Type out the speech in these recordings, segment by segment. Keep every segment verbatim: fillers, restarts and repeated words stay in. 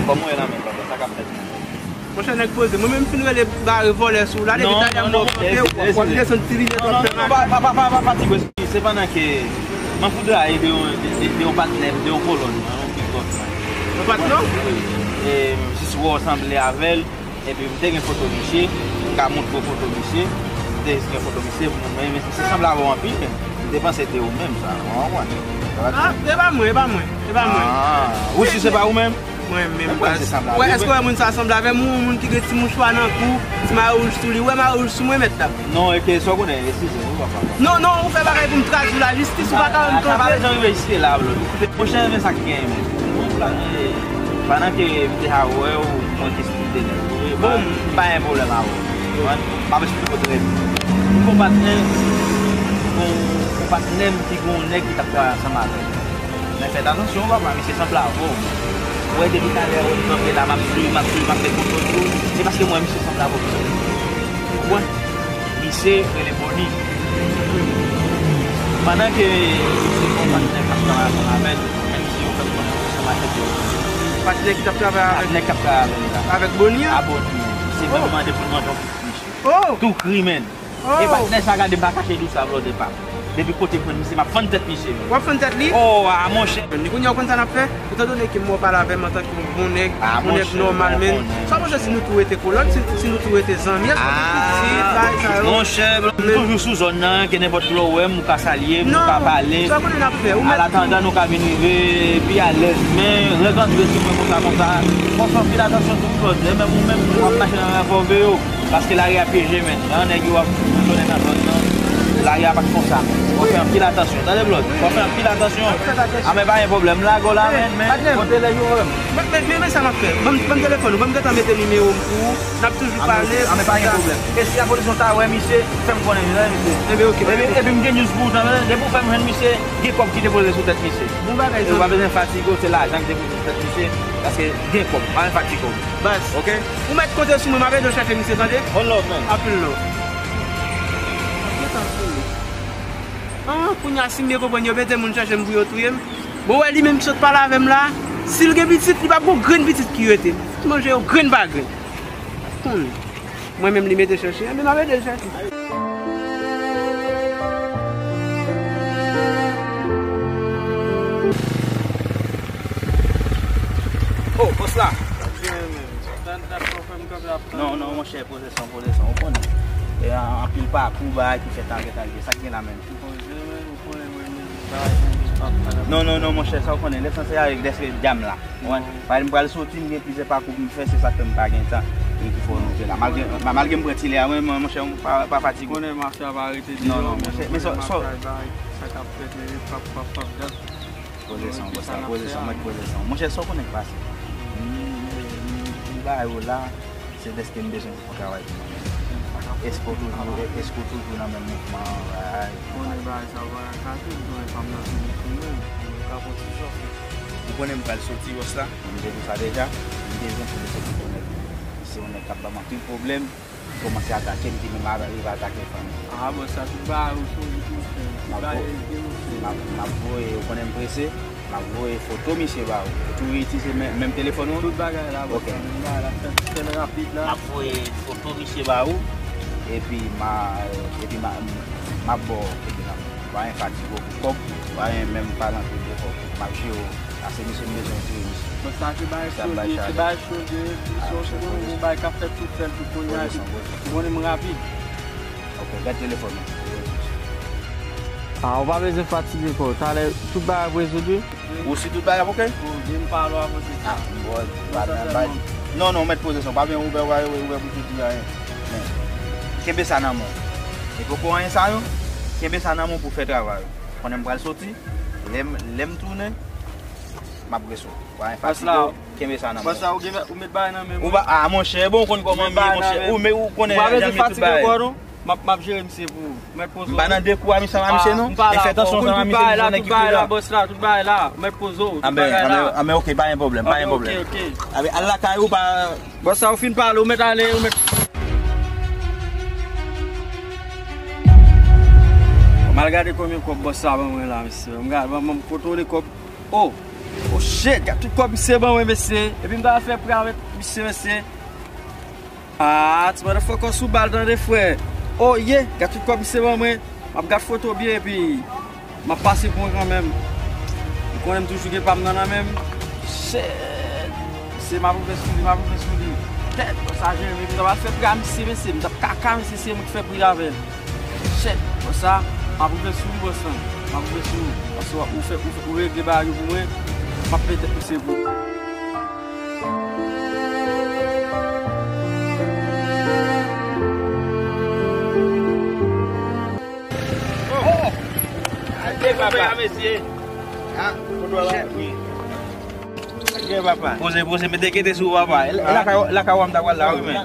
Kòman w ye la menm, papa? Sa k ap fèt? Monchè, nèg poze. Mwen menm, m fin rele bare vòlè sou ou la, depi talè m wè w kanpe, w ap desann ti linèt w ap fè mache. Pa, pa, pa, pa, pa fatige w, se pandan ke m anfoudraye de yon, de, de, de yon patnè m, de yon kolòn mwen, yon pigòt mwen. Yon patnè? E, m jis wè w sanble avè l, epi m te gen foto misye, m ka montre w foto misye, m te jis gen foto misye, m, men, men misye sanble avè w anpil, men m te panse se te ou menm sa, w konprann? Ah, e pa mwen, e pa mwen, e pa mwen. Ah, ou si se pa ou menm? Mwen menm, baz. Ou wè, èske w wè moun sa sanble avè m? Ou, moun ki gen ti mouchwa nan kou, ti mayo wouj sou li. Ou wè mayo wouj sou mwen, mèt dam? Non, e ke sa w konnen, eskize m, wi, papa. Non, non, ou fè bagay pou m tradui lajistis, ou pa ka rann kanpe. Pa bezwen rive jiske la, bro. Monchè, men sa k genyen, men. Pandan ke m te ka wè w, mwen te sou te nèt. Bon, m pa gen pwoblèm avè w. M ap esplike w trè byen. M gon patnè, gon, gon patnè m ki gon nèg ki t ap travay ansanm avè l. Men fè atansyon, papa, misye sanble avè w. Ou wè, depi talè ou kanpe la, m ap swiv, m ap swiv, m ap fè kontwòl sou ou. Se paske m wè misye sanble avè w. Ou konprann? Misye rele Boni. Pandan ke misye gon patnè k ap travay ansanm avè l, men misye yo fè m konnen misye se machete yo. Patnè ki t ap travay avèk, patnè k ap travay avè l la. Avèk Boni an? A Boni an. Se mwen ki mande pou l manje yon pis misye. Oh! Tou kri, men. Oh! E patnè sa, gade, m pa kache di w sa, blòdè pa m. Depi kote m jwenn misye, m ap fann tèt misye, men. W ap fann tèt li? Oh, a, monchè. Kounye a, w konn sa n ap fè? Etandone ke m wè w pale avè m antanke yon bon nèg, yon nèg nòmal, men sa monchè, si nou tou rete kolòn, si, si nou tou rete zanmi, èske w te pitit, bagay sa yo? Monchè, m toujou sou zòn nan, ke nenpòt lè w wè m, ou ka salye m, ou ka pale m. An atandan, nou ka vin rive pi alèz, men rankontre sou mwen konsa, konsa. Fò w fè anpil atansyon tou, blòdè, menm ou menm, w ap mache nan revòlve yo. Paske lari a pyeje, men. Jan nèg yo ap fonksyone nan zòn nan, lari a pa t konsa, men. Fò w fè anpil atansyon. Tande, blòd? Fò w fè anpil atansyon. A, men pa gen pwoblèm. Lage w la, men, men, kote lè yo wè m? Men, men, men, men sa m ap fè. Ban m, ban m telefòn ou. Ban m gentan mete nimewo m pou ou. N ap toujou pale. A, men, ok. A, men pa gen pwoblèm. E si lapolis ta wè misye, fè m konnen, wi, misye. Enben, ok. Epi, epi m gen news pou ou, tande. Depi w fè m jwenn misye, gen kòb ki depoze sou tèt misye. Bon bagay, zanmi. E ou pa bezwen fatige w, se lajan ki depoze sou tèt misye. Paske gen kòb, pa fatige w. Baz. Ok? Ou mèt konte sou mwen, m ap ede w chèche misye, tande? One love, man. Anpil love. Gentan sou li. Ah, kounye a, si m byen konprann, yo mete moun chèche m pou yo touye m. Bon, wè, li menm ki sot pale avè m la, si l gen pitit, li p ap gon grenn pitit ki rete. Tout manje yo grenn pa grenn. Konnen. Mwen menm, li mete chèche, enben, m ap ede l chèche. Oh, bòs la. Non, non, monchè, poze son, poze son. Ou konnen. E, an-, anpil pakou, bagay ki fèt antre, antre. Sa k gen la menm? Non, non, non, monchè, sa w konnen. Lesansyèl se avèk dèske djam la. Ou konprann? Paske m pral soti, m gen plizyè pakou pou m fè, se sa k fè m pa gen tan. E ki fè nou te la. Malgre, ma-, malgre m pran ti lè a, mwen, mwen, monchè, m pa, pa fatige. Konnen mafya pa rete deyò, non, non, men monchè, nou men konnen sa, mafya bay sa k ap fèt, men pap, pap, pap, dat. Poze son, bòs la, poze son, mèt poze son. Monchè, sa w konnen k pase? M, m, m, m ba yo la, se dèske m bezwen yon travay pou mwen. Èske w toujou, èske w toujou nan menm mouvman an? Konnen bagay sa yo pa ka kache, m konnen fanm nan toujou sou mwen, m ka pran ti chòk. Ou konnen m pral soti, bòs la? M te di w sa deja, m bezwen pou m soti pou nèg. Se yon nèg k ap ban m anpil pwoblèm, li kòmanse atake m, li menm rive atake fanmi. Ah, bòs la, tout bagay ou sonje pou w fè. M ap vo-, m ap, m ap voye, ou konnen m prese, m ap voye foto misye ba ou. Ou toujou itilize men-, menm telefòn ou? Tout bagay la, bòs la, menm bagay la, fè, fè l rapid la. M ap voye foto misye ba ou, epi m a, epi m a, m ap ba w, epi m ap, pa gen fatige w pou kòb, pa gen menm palan pou de kòb. M ap jere w. Ase misye m bezwen touye misye. Bon, sa se bay chode, se bay chode, se yon, se yon bagay k ap fèt tou sèl tou kounye a, epi ou konnen m rapid. Ok, gad telefòn ou. Ah, ou pa bezwen fatige kò w. Talè, tout bagay ap rezoud wi. Ou si tout bagay ap ok? Ou vin pale w avanse. Ah, bon, pa nan bay. Non, non, mèt poze son. Pa gen ouvè, ouvè, ouvè pou tout di anyen. Men, kenbe sa nan men w. E poko anyen sa yo, kenbe sa nan men w pou fè travay ou. Konnen m pral soti, lè m, lè m tounen, m ap rese w. Bòs la, kenbe sa nan men w. Bòs la, ou gen, ou met bagay nan men mwen. Ou pa, ah, monchè, bon, ou konn kòman m ye, monchè. Ou, men ou konnen jan m ye tout bagay. Ou pa bezwen fatige kò w non. M ap, m ap jere misye pou ou. Mèt poze w. M pa nan de kou a misye, m pa misye non. E fè atansyon sa misye, misye konnen ki pi la. Bòs la, tout bagay la. Mèt poze w, tout bagay la. Anben, anben, ok, pa gen pwoblèm, pa gen pwoblèm. Ok, ok. Anben, al lakay ou pa. Bòs sa, ou fin pale, ou mèt ale, ou mèt. M al gade konbyen kòb bòs sa ban mwen la, mesye. M gade, ban m kontwole kòb. Oh! Oh shit, gad tout kòb misye ban mwen, mesye. Epi m ta fè prè avèk misye, mesye. Ah, ti motherfucker sou bal tande, frè. Oh yeah, gad tout kòb misye ban mwen. M ap gad foto byen epi m ap pase pou mwen kanmenm. Ou konnen m toujou gen pa m nan nan men m. Shit. Se m ap ouvè sou li, m ap ouvè sou li. Tèt, bon, sa jere, m t ap fè pri a misye, mesye. M t ap kaka misye, se mwen ki fè pri avè l. Shit, bon, sa, m ap ouvè sou li, bon, sa. M ap ouvè sou li. Paske w, ou fè, ou fè, ou regle bagay yo pou mwen. M ap peye tèt misye pou. Oh! Ade papa, mesye. Ah, kote w la? Ade papa. Poze, poze, mete kete sou papa. E lakay, lakay w m ta pral la, wi, men.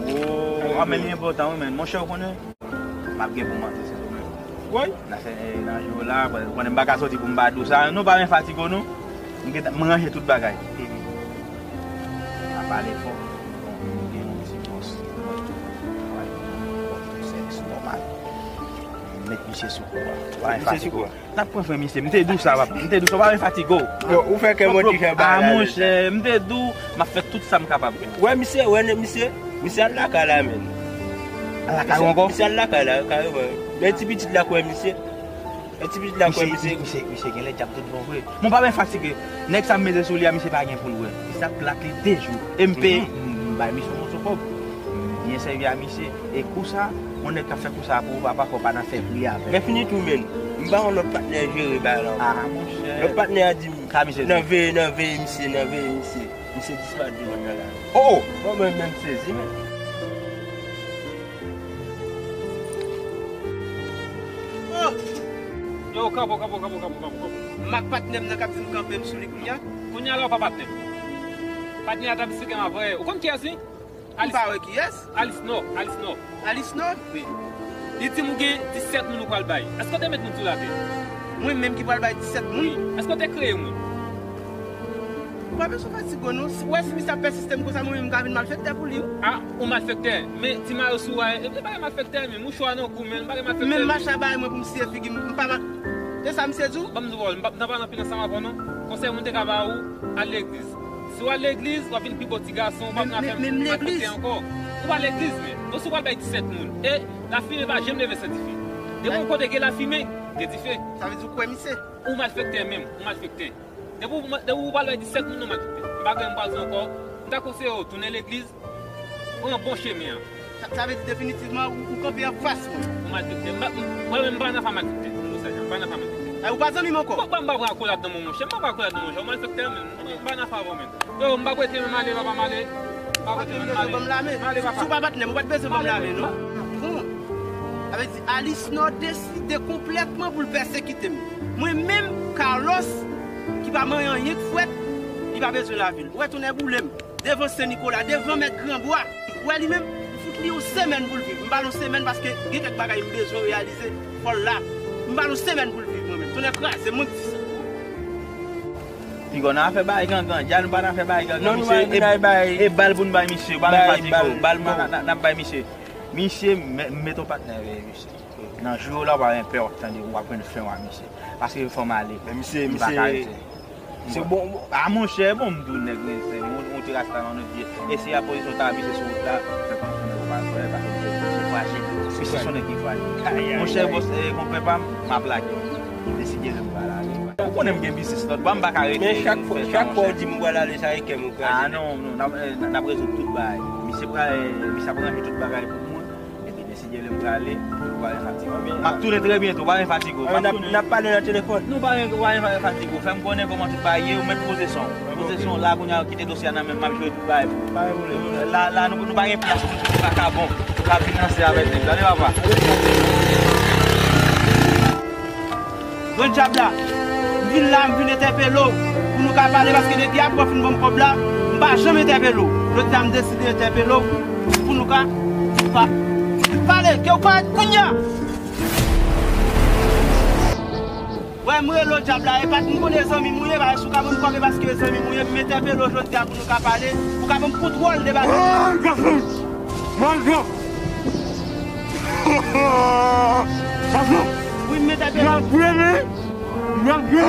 Oh, a, men li enpòtan, wi, men. Monchè, ou konnen? M ap gen pou manje, se tou menm. Woy. Nan fè, nan jou la, ou konnen m pa ka soti pou m pa di w sa. Non, pa men fatige w, non. M gentan, m ranje tout bagay. Mhm. M ap pale fò. Bon, m gen yon ti pòs. Travay pou mwen. Bon, sèvis nòmal. M met misye sou kou a. Met misye sou kou a. N ap pran frè misye. M te di w sa, papa. M te di w sa, w pa men fatige w. Yo, ou fè kè mwen ki fè bagay la, monchè, m te di w, m ap fè tout sa m kapab. Wè misye, wè nèg misye. Misye al lakay la, menm. Al lakay ou ankò? Misye al lakay la, kareman. Men ti pitit la kwè misye. Men ti pitit la kwè misye. Misye, misye, misye genlè djab tout bon vre. Mwen pa men fatige. Nèg sa m mete sou li a, misye pa gen pou l wè. Misye ap plak li de jou. E m peye, m, m bay misye yon moso kòb. M byen sèvi a misye. E kou sa, yon nèg k ap fè kou sa pou ou, papa, fò w pa nan fè pri avè l. Men fini tou, menm. M ba yon lòt patnè jere bagay la. Ah, monchè. Lòt patnè a di m, nan veye, nan veye misye, nan veye misye. Misye disparèt devan nan la. Oh! Bon, mwen menm sezi, men. Oh! Yo, kanpo, kanpo, kanpo, kanpo, kanpo, kanpo. M ak patnè m nan k ap di m kanpe, m sou li kounye a. Kounye a la, w pa patnè m. Patnè a t ap esplike m apre. Ou konn kiyès li? Ou pa wè kiyès? Alice Nò, Alice Nò. Alice Nò? Wi. Li di m ou gen disèt moun ou pral bay. Èske w te met moun sou latè? Mwen menm ki pral bay disèt moun? Wi. Èske w te kreye moun? Ou pa bezwen fatige w non. Si, ou wè si misye ap pèsiste m konsa, mwen menm m ka vin malfektè pou li wi. Ah, ou malfektè. Men ti mayo sou a, e, e pa gen malfektè, men mouchwa nan kou, men pa gen malfektè. Menm mache a bay mwen pou m siye figi m, m pa mal. E sa misye di w? Ban m di w, m pa, m pa pale anpil ansanm avè w non. Konsèy mwen te ka ba ou, al legliz. Si w al legliz, w ap vin pi bon ti gason, ou p ap nan afè malfektè ankò. Ou pa legliz, men. Bon, si w pral bay disèt moun, e lafimen pa janm leve san dife. Depi yon kote gen lafimen, gen dife. Sa vle di ou kwè misye? Ou malfektè menm, ou malfektè. Depi w, depi w pral bay disèt moun, ou malfektè. M pa gen m pral di ankò. M ta konseye w tounen legliz, pran bon chemen an. Sa, sa vle di definitivman ou, ou kanpe anfas mwen. Ou malfektè. M pa, m, mwen menm m pa nan afè malfektè. M di w sa, m pa nan afè malfektè. Ay, ou pa zanmi m ankò? Bon, bon, m pa pran akolad nan men w, monchè. M pa pran akolad nan men w, monchè. Ou malfektè menm. M pa nan afè avè w menm. Yo, m pa prete menm ale, papa, m ale. M pa prete menm ale. Ou pa t bezwen ban m lame. M ale, papa. Si w pa patnè m, ou pa t bezwen ban m lame, non. Bon. Sa vle di Alice Nò deside konplètman pou l pèsekite m. Mwen menm, Carlos, ki pa manyen anyen k fwèt, li pa bezwen lavi l. Ou wè tonè boule m. Devan Sen Nikola, devan Mèt Granbwa. Ou wè li menm, m fout li yon semèn pou l viv. M ba l yon semèn paske gen kèk bagay m bezwen reyalize. Fò l la. M ba l yon semèn pou l viv mwen menm. Tonè kraze m, mwen k di sa. Piga w nan afè bay gangan. Dja nou pa nan afè bay gangan, misye. E bal pou n bay misye. Ou pa menm fatige w. Bal n ap bay misye. Misye, m, m met yon patnè veye misye. Nan jou yo la, w pa gen pè, w ap tande, w ap jwenn fen w a misye. Paske fò m ale. Men misye, misye, misye bon, bon. Ah, monchè, bon, m di w nèg, se yon, yon ti rasta nan nou vye. E si a pozisyon ta misye sou wout la, fè kòm si nèg ou pa kwè, paske misye, misye frajil. Misye se yon nèg ki frajil. Monchè, bòs, e, konpè pa m, m ap lage. M deside lè m pa lage. Ou konnen m gen biznis lòt bò, m pa ka rete. Men chak fwa, chak fwa w di m pral ale, sa e kè m ou kraze. Ah, non, non, n ap, e, n ap rezoud tout bagay. Misye pral, e, misye ap ranje tout bagay pou mwen. Epi, men si Dye vle, m prale, ou pa gen fatige. M ap tounen trè byento, ou pa gen fatige. N ap, n ap pale nan telefòn. Nou pa gen, ou pa gen fatige. Fè m konnen kòman tout bagay ye, ou mèt poze son. Poze son la, kounye a, kite dosye a nan men m, m ap jere tout bagay pou ou. Pa gen pwoblèm. La, la, nou, nou pa gen plas pou tout vakabon k ap vin ranse avèk nèg. Tande, papa. Grann djab la, m vin la, m vin entèpele w pou nou ka pale, paske depi apre w fin ban m kòb la, m pa janm entèpele w. Jodi a, m deside entèpele w pou nou ka pa-, pale, ke w parèt kounye a. Wè, m rele w djab la, e pa t m konnen zanmi m ou ye, paske si w ka ban m kòb, e paske zanmi m ou ye, m entèpele w jodi a pou nou ka pale, pou w ka ban m kontwòl de bagay. Malgre! Malgre! Wi, m entèpele w. Malgre! Malgre!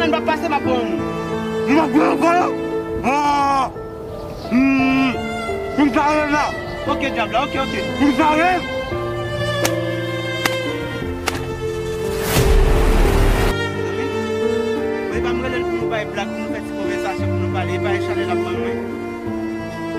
semèn pa pase, m ap pran yon moun. Nou p ap gen ankò, non? Ah! Hmm. Pou m sa rele la. Ok, dyab la, ok, ok. Pou m sa rele. Mezanmi, mwen pa m rele l pou nou bay blag, pou nou fè ti konvèsasyon, pou nou pale, e pa e chalè l ap ban mwen.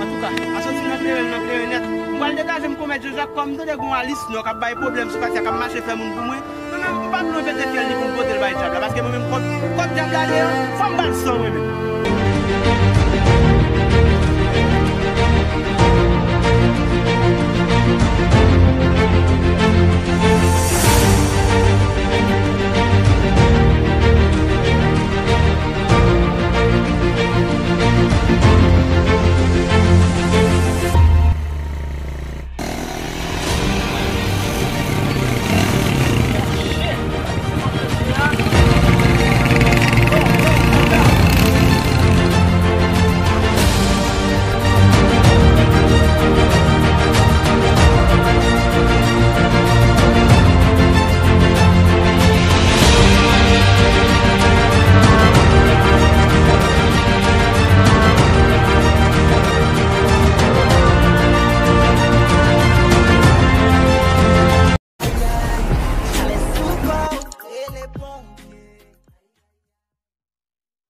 Antouka, aswè si nan kleren, nan kleren nèt. M pral degaje m konmèt Jean Jacques, kòm m tande gon Alis Nò k ap bay pwoblèm sou katye a, k ap mache fè moun pou mwen. Mwen menm, m pa vle pete fyèl li pou m pote l bay dyab la, paske mwen menm, kòb, kòb dyab la gen an, fò m ba l san mwen menm.